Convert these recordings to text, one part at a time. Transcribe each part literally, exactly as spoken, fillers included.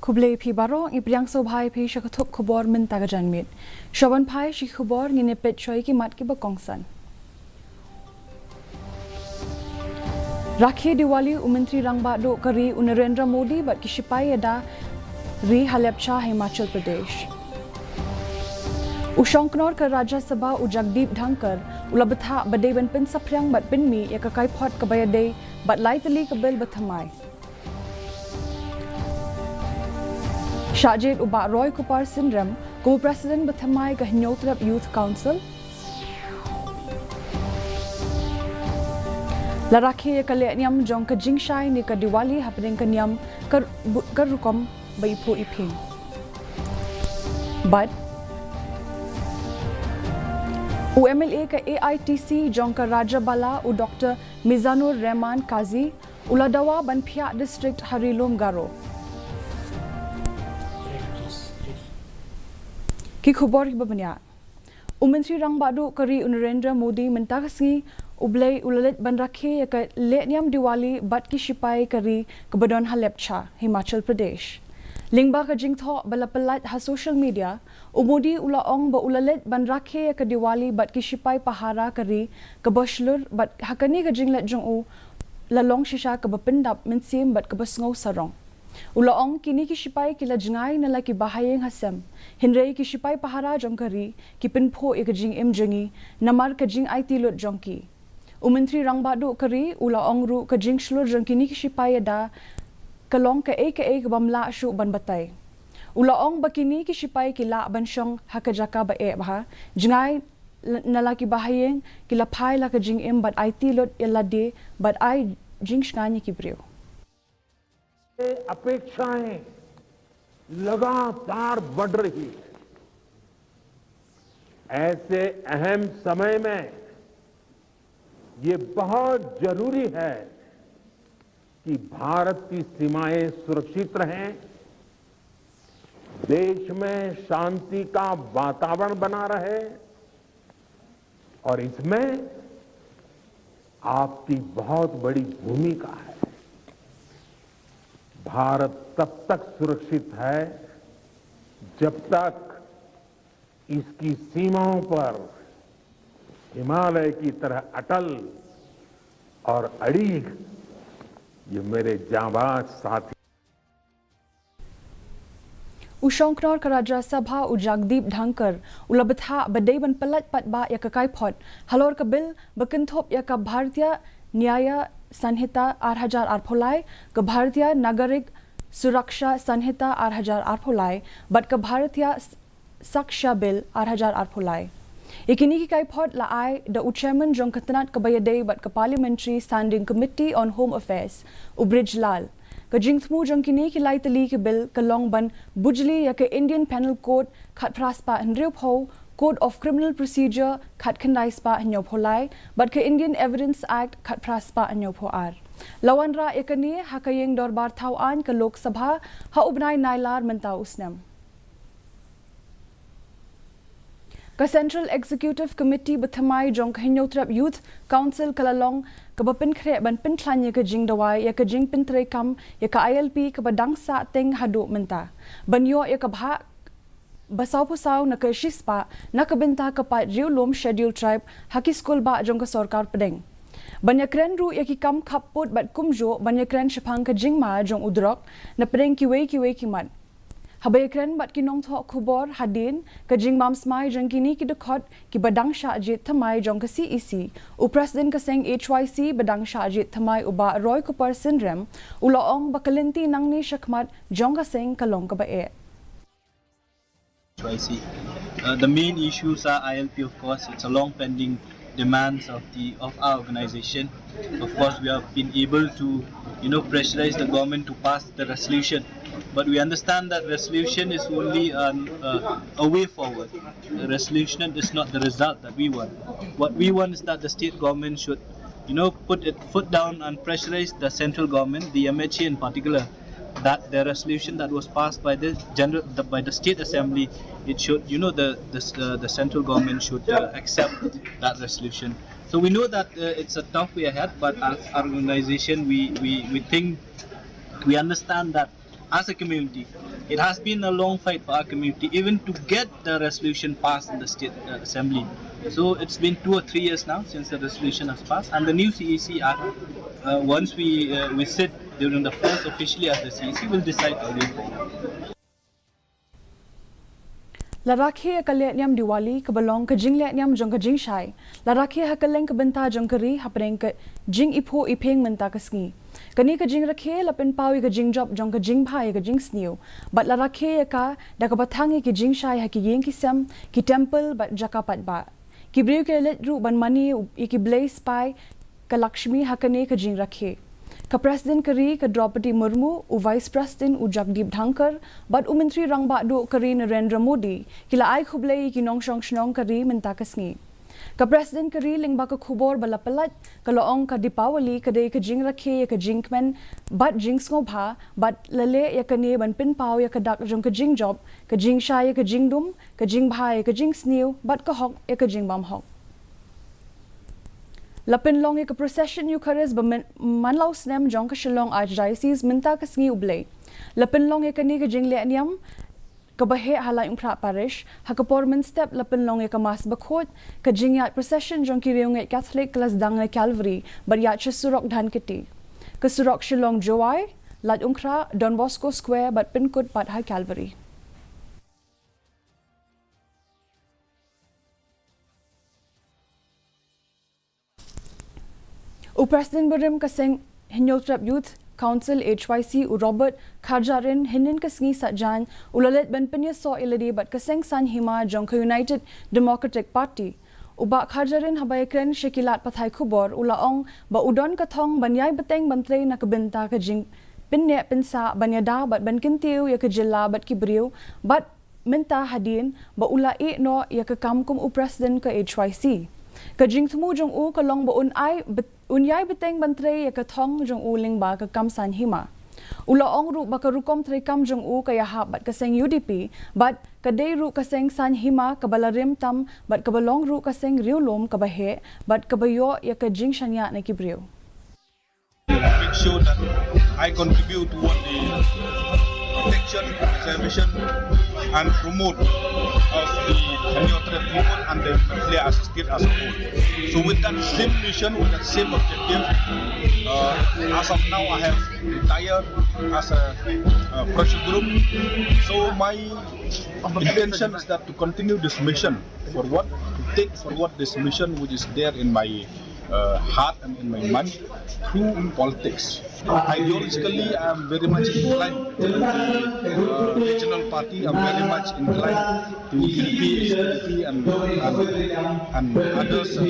Khublei phi baroh, i Priang Sobhai phi sha ka thup khubor mynta ka janmiet. Shaban phai shi khubor ngin ïa peit shuwa ïa ki mat kiba kongsan. Rakhe Diwali, u Myntri Rangbah Duh ka ri u Narendra Modi bad ki shipai ïada ri ha Lepcha, Himachal Pradesh. U Shongknor ka Rajya Sabha u Jagdeep Dhankhar u la bthah ba dei ban pynsaphriang bad pynmih ïa ka kaiphod kaba ïadei bad lai tylli ka bill ba thymmai. Shah jied u Bah Roy Kupar Synrem kum u President ba thymmai ka Hynñiewtrep Youth Council. La rakhe ïa ka lehniam jong ka jingshai ne ka Diwali hapdeng ka niam ka, ka rukom ba iphuh iphieng. Bad u M L A ka A I T C jong ka Rajabala u Doctor Mizanur Rehman Kazi u la dawa ban phiah district ha Ri Lum Garo. Ki khubor kiba bniah. U Myntri Rangbah Duh ka ri u Narendra Modi mynta ka sngi U Blei u la leit ban rakhe ïa ka lehniam Diwali bad ki shipai ka ri kaba don ha Lepcha, Himachal Pradesh. Lyngba ka jingthoh ba la pyllait ha social media, u Modi u la ong ba u la leit ban rakhe ïa ka Diwali bad ki shipai pahara ka ri kaba shlur bad ha kane ka jingleit jong u la long shisha kaba pyndap mynsiem bad kaba sngew sarong. U la ong kine ki shipai ki la jngai na la ki bahaïing hasem, hynrei ki shipai pahara jong ka ri ki pynphuh ïa ka jingim jong ngi namar ka jingaiti lut jong ki. U Myntri Rangbah Duh ka ri u la ong ruh ka jingshlur jong kine ki shipai ïada ka long kaei kaei kabym lah shuh ban batai. U la ong ba kine ki shipai ki lah ban shong ha ka jaka ba eh bha, jngai na la ki bahaïing, ki la phai la ka jingim bad aiti lut ïa lade bad ai jingshngaiñ ïa ki briew. अपेक्षाएं लगातार बढ़ रही है। ऐसे अहम समय में ये बहुत जरूरी है कि भारत की सीमाएं सुरक्षित रहें, देश में शांति का वातावरण बना रहे और इसमें आपकी बहुत बड़ी भूमिका है। भारत तब तक सुरक्षित है जब तक इसकी सीमाओं पर हिमालय की तरह अटल और अड़ीग ये मेरे जांबाज साथी U Shongknor ka Rajya Sabha u Jagdeep Dhankhar u la bthah ba dei ban pyllait paidbah ïa ka kaiphod halor ka bill ba kynthup ïa ka Bharatiya Nyaya Sanhita ar hajar arphew lai, ka Bharatiya Nagarik Suraksha Sanhita ar hajar arphew lai bad ka Bharatiya Sakshya Bill ar hajar arphew lai. Ïa kine ki kaiphod la ai da u Chairman jong ka tnat kaba ïadei bad ka Parliamentary Standing Committee on Home Affairs, u Brij Lal. Ka jingthmu jong kine ki lai tylli ki bill ka long ban bujli ïa ka Indian Penal Code khatphra spah hynriewphew, Code of Criminal Procedure khatkhyndai spah hynñiewphew lai bad ka Indian Evidence Act khatphra spah hynñiewphew ar. La wanrah ïa kane ha ka ïing dorbar thaw aiñ ka Lok Sabha ha u bnai Nailar mynta u snem. Ka Central Executive Committee ba thymmai jong ka Hynñiewtrep Youth Council ka la long kaba pynkhreh ban pynkhlaiñ ïa ka jingdawa ïa ka jingpyntreikam ïa ka I L P kaba dang sah teng haduh mynta, ban ïoh ïa ka bhah ba sawphew saw na ka shispah na ka bynta ka paid riewlum Scheduled Tribe ha ki skulbah jong ka sorkar pdeng, ban ïakren ruh ïa ki kam khappud bad kumjuh ban ïakren shaphang ka jingma jong u drok na pdeng kiwei kiwei ki mat. Haba ïakren bad ki nongthoh khubor hadien ka jingbam smai jong kine ki dkhot kiba dang shah jied thymmai jong ka C E C, u President ka seng H Y C ba dang shah jied thymmai u Bah Roy Kupar Synrem u la ong ba ka lynti nangne shakhmat jong ka seng ka long kaba eh. H Y C. Uh, the main issues are I L P, of course. It's a long pending demands of the of our organization. Of course, we have been able to, you know, pressurize the government to pass the resolution, but we understand that resolution is only an, uh, a way forward. The resolution is not the result that we want. What we want is that the state government should, you know, put it foot down and pressurize the central government, the M H A in particular, that the resolution that was passed by the general the, by the state assembly, it should, you know, the the, uh, the central government should, uh, accept that resolution. So we know that, uh, it's a tough way ahead, but as our organization, we we we think, we understand that As a community, it has been a long fight for our community, even to get the resolution passed in the state uh, assembly. So it's been two or three years now since the resolution has passed, and the new C E C, are, uh, once we uh, we sit during the first officially as the C E C, will decide the way forward. La rakhe ïa ka lehniam Diwali kaba long ka jinglehniam jong ka jingshai. La rakhe ha kylleng ka bynta jong ka ri hapdeng ka jingiphuh iphieng mynta ka sngi. Kane ka jingrakhe la pynpaw ïa ka jingjop jong ka jingbha ïa ka jingsniew. Bad la rakhe ïa ka da kaba thang ïa ki jingshai ha ki ïing ki sem, ki temple bad jaka paidbah. Ki briew ki la leit ruh ban mane ïa ki blei spah ka Lakshmi ha kane ka jingrakhe. Ka President ka ri ka Droupadi Murmu, u Vice President u Jagdeep Dhankhar, bad u Myntri Rangbah Duh ka ri Narendra Modi, ki la ai khublei ïa ki nongshong shnong ka ri mynta ka sngi. Ka President ka ri lyngba ka khubor ba la pyllait ka la ong ka Deepawali ka dei ka jingrakhe ïa ka jingkmen bad jingsngewbha bad la leh ïa kane ban pynpaw ïa ka dak jong ka jingjop, ka jingshai ïa ka jingdum, ka jingbha ïa ka jingsniew bad ka hok ïa ka jingbymhok. La pynlong ïa ka procession Eucharist ba man la u snem jong ka Shillong Archdiocese mynta ka sngi U Blei. La pynlong ïa kane ka jinglehniam kaba heh ha Laitumkhrah Parish, ha ka por mynstep la pynlong ïa ka Mass bakhuid, ka jingïaid procession jong ki riewngeit Catholic ka la sdang na Calvary bad ïaid sha surok Dhankheti. Ka surok Shillong Jowai, Laitumkhrah, Don Bosco Square bad pynkut pat ha Calvary. U President barim ka seng Hynñiewtrep Youth Council H Y C u Robert Kharjahrin hynnin ka sngi Saitjaiñ u la leit ban pynïasoh ïa lade bad ka seng saiñ hima jong ka United Democratic Party. U Bah Kharjahrin haba ïakren sha ki lad pathai khubor u la ong ba u don ka thong ban ïai bteng ban trei na ka bynta ka jingpynneh pynsah ban ïada bad ban kyntiew ïa ka jylla bad ki briew bad mynta hadien ba u la ïeh noh ïa ka kam kum u President ka H Y C. Ka jingthmu jong u ka long ba un ai un ïai bteng ban trei ïa ka thong jong u lyngba ka kam saiñ hima. U la ong ruh ba ka rukom treikam jong u ka ïahap bad ka seng U D P bad ka dei ruh ka seng saiñ hima kaba la rim tam bad kaba long ruh ka seng riewlum kaba heh bad kaba ïoh ïa ka jingshaniah na ki briew. Make sure that I contribute toward the protection, preservation, and promote of the Hynñiewtrep people and the Meghalaya as a state as a whole. So with that same mission, with that same objective, uh, as of now I have retired as a uh, pressure group. So my intention is that to continue this mission forward, to take forward this mission which is there in my uh, heart and in my mind through politics. Ideologically, I am very much inclined to the uh, regional party. I am very much inclined to P P, H P P and, and, and others uh,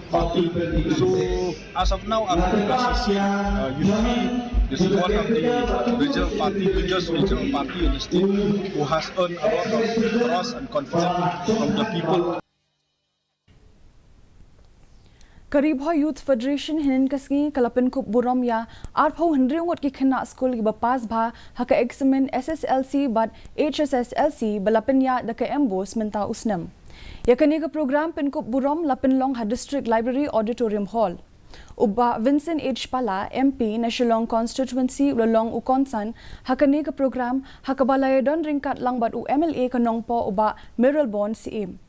party. So as of now, I'm with S C C. Uh, you see, this is one of the regional party, biggest regional party in the state, who has earned a lot of trust and confidence from the people. Ka Ri Bhoi Youth Federation hynnin ka sngi ka la pynkup burom ïa arphew hynriew ngut ki khynnah skul kiba pass bha ha ka eksamin S S L C bad H S S L C ba la pynïaid da ka MBOSE mynta u snem. Ïa kane ka program pynkup burom la pynlong ha District Library Auditorium Hall. U Bah Vincent H Pala, M P na Shillong Constituency u la long u kongsan ha kane ka program ha kaba la ïadon ryngkat lang bad u M L A ka Nongpoh u Bah Mayralborn Syiem.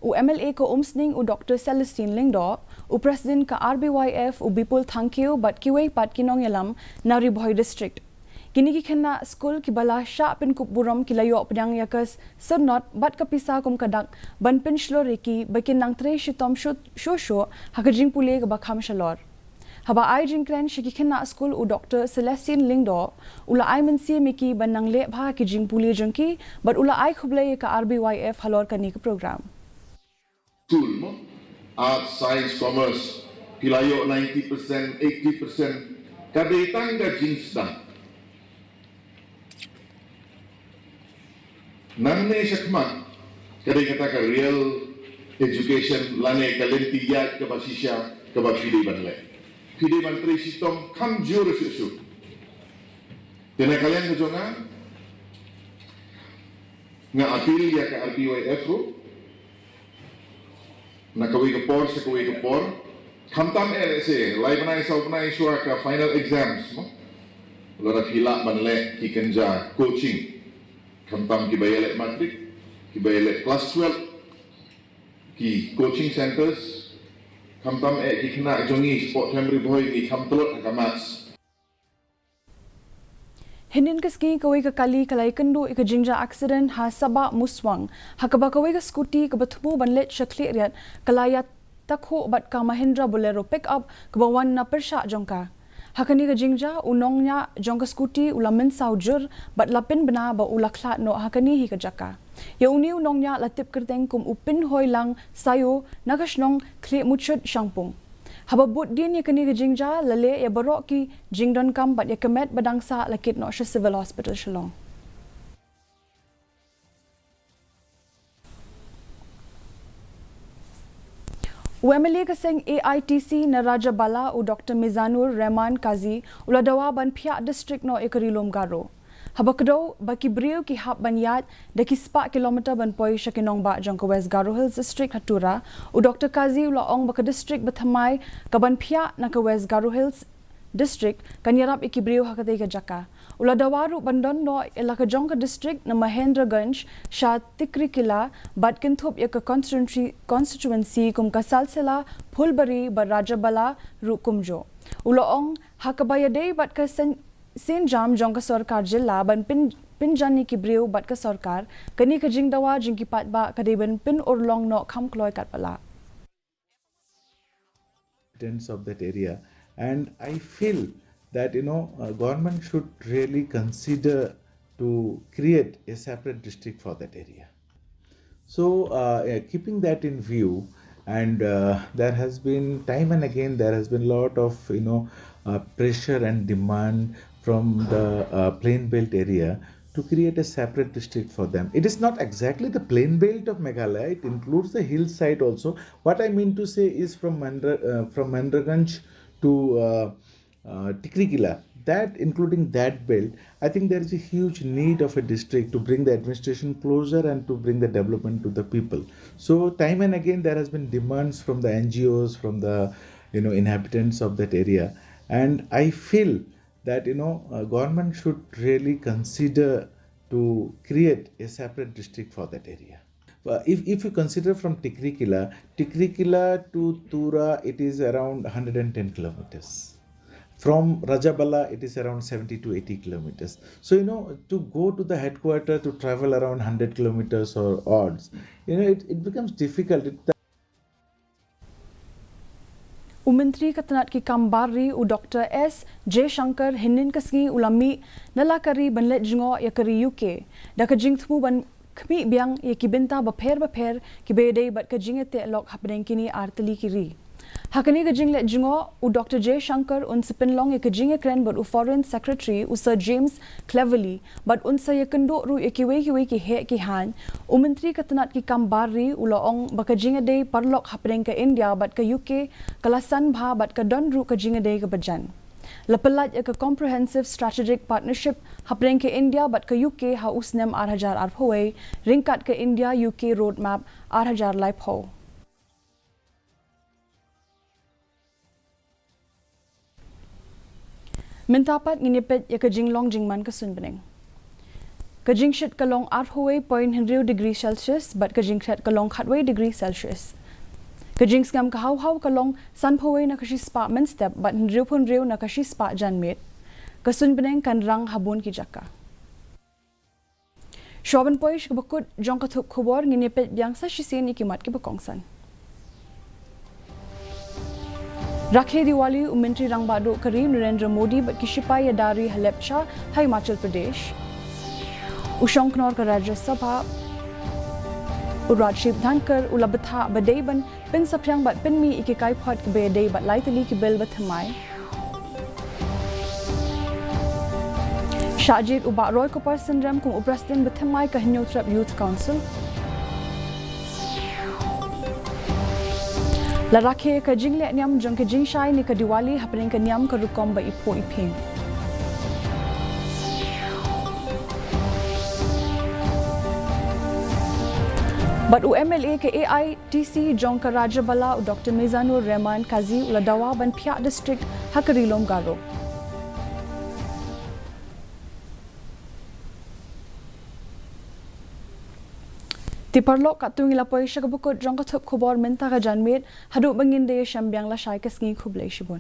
U M L A ka Umsning u Doctor Celestine Lyngdoh, u President ka R B Y F u Bipul Thangkhiew bad kiwei pat ki nongïalam na Ri Bhoi District. Kine ki khynnah skul kiba la shah pynkup burom ki la ïoh pdiang ïa ka syrnod bad ka pisa kum ka dak ban pynshlur ïa ki ba kin nang trei shitom shuh shuh ha ka jingpule kaba kham shalor. Haba ai jingkren sha ki khynnah skul u Doctor Celestine Lyngdoh u la ai mynsiem ïa ki ban nang leh bha ki jingpule jong ki bad u la ai khublei ïa ka R B Y F halor kane ka program. School mo, Arts, Science, Commerce, phi la ïoh ninety percent, eighty percent, ka dei tang ka jingsdang. Nangne shakhmat ka dei kata ka real education lane ka lynti ïaid kaba shisha kaba phi dei ban leh. Phi dei ban trei shitom kham jur shuh shuh. Te na ka liang ka jong nga, nga appeal ïa ka R B Y F ruh na kawei ka por sha kawei ka por, khamtam eh lehse lai bnai saw bnai shuwa ka final exams mo. Lada phi lah ban leh ki kynja coaching, khamtam kiba ïaleh matric, kiba ïaleh klas twelve, ki coaching centres, khamtam eh ki khynnah jong ngi shapoh Them Ri Bhoi, ngi kham tlot ha ka maths. Hynnin ka sngi kawei ka kali ka la ïakynduh ïa ka jingjia accident ha Sabah Muswang, ha kaba kawei ka scooty kaba thmu ban leit sha Khliehriat ka la ïatakhuh bad ka Mahindra Bolero pickup kaba wan na pyrshah jong ka. Ha kane ka jingjia, u nongñiah jong ka scooty u la mynsaw jur bad la pynbna ba u la khlad noh ha kane hi ka jaka. Ïa une u nongñiah la tip kyrteng kum u Pynhoilang Sayo na ka shnong Khliehmuchut Shangpung. Haba bud dien ïa kane ka jingjia, la leh ïa baroh ki jingdonkam bad ïa ka met ba dang sah la kit noh sha Civil Hospital Shillong. U M L A ka seng A I T C na Rajabala, u Doctor Mizanur Rehman Kazi, u la dawa ban phiah district noh ïa ka Ri Lum Garo. Haba kdew ba ki briew ki hap ban ïaid da ki spah kilometer ban poi sha ki nongbah jong ka West Garo Hills District ha Tura, u Doctor Kazi u la ong ba ka district ba thymmai ka ban phiah na ka West Garo Hills District kan ïarap ïa ki briew ha katei ka jaka. U la dawa ruh ban don noh ïa la ka jong ka district na Mahendraganj sha Tikrikilla bad kynthup ïa ka constituency, constituency kum ka Salsela, Phulbari bad Rajabala ruh kumjuh. U la ong ha kaba ïadei bad ka syn-, synjam jong ka sorkar jylla ban pyn-, pynjan ïa ki briew bad ka sorkar, kane ka jingdawa jong ki paidbah ka dei ban pynurlong noh kham kloi katba lah. Inhabitants of that area, and I feel that, you know, uh, government should really consider to create a separate district for that area. So, uh, uh, keeping that in view, and, uh, there has been time and again, there has been lot of, you know, uh, pressure and demand from the, uh, plain belt area to create a separate district for them. It is not exactly the plain belt of Meghalaya, it includes the hillside also. What I mean to say is from Mandra-, uh, from Mandraganj to, uh, uh, Tikrikilla, that, including that belt, I think there is a huge need of a district to bring the administration closer and to bring the development to the people. So time and again, there has been demands from the N G Os, from the, you know, inhabitants of that area, and I feel that, you know, uh, government should really consider to create a separate district for that area. Uh, if, if you consider from Tikrikilla, Tikrikilla to Tura, it is around hundred and ten kilometers. From Rajabala, it is around seventy to eighty kilometers. So, you know, to go to the headquarter, to travel around hundred kilometers or odds, you know, it, it becomes difficult. It, U Myntri ka tnat ki kam bar ri, u Doctor S Jaishankar, hynnin ka sngi u la mih na la ka ri ban leit jngoh ïa ka ri U K, da ka jingthmu ban khmih biang ïa ki bynta bapher bapher kiba ïadei bad ka jingïateh lok hapdeng kine ar tylli ki ri. Ha kane ka jingleit jngoh, u Doctor Jaishankar un sa pynlong ïa ka jingïakren bad u Foreign Secretary, u Sir James Cleverly, bad un sa ïakynduh ruh ïa kiwei kiwei ki heh ki haiñ. U Myntri ka tnat ki kam bar ri u la ong ba ka jingïadei paralok hapdeng ka India bad ka U K ka la san bha bad ka don ruh ka jingïadei kaba jan. La pyllait ïa ka Comprehensive Strategic Partnership hapdeng ka India bad ka U K ha u snem ar hajar arphew wei, ryngkat ka India U K Roadmap ar hajar laiphew. Mynta pat ngin ïa peit ïa ka jinglong jingman ka suiñbneng. Ka jingshit ka long arphew wei point hynriew degree Celsius bad ka jingkhriat ka long khatwei degree Celsius. Ka jingsngem ka haw haw ka long sanphew wei na ka shispah mynstep bad hynriewphew hynriew na ka shispah janmiet. Ka suiñbneng kan rang ha bun ki jaka. Shuwa ban poi sha kaba kut jong ka thup khubor, ngin ïa peit biang sa shisien ïa ki mat kiba kongsan. Rakhe Diwali, u Myntri Rangbah Duh ka ri Narendra Modi bad ki shipai ïada ri ha Lepcha ha Himachal Pradesh. U shongknor ka Rajya Sabha, u Rajdeep Dhankhar, u la bthah ba dei ban pynsaphriang bad pynmih ïa ki kaiphod kiba ïadei bad lai tylli ki bill ba thymmai. Shah jied u Bah Roy Kupar Synrem kum u President ba thymmai ka Hynñiewtrep Youth Council. La rakhe ka jingleh niam jong ka jingshai ne ka Diwali hapdeng ka niam ka rukom ba iphuh iphieng. Bad u M L A ka A I T C jong ka Rajabala, u Doctor Mizanur Rehman Kazi, u la dawa ban phiah district ha ka Ri Lum Garo. Te paralok, katto ngi la poi sha kaba kut jong ka thup khubor mynta ka janmiet. Haduh ba ngin da ïashem biang lashai ka sngi, khublei shibun.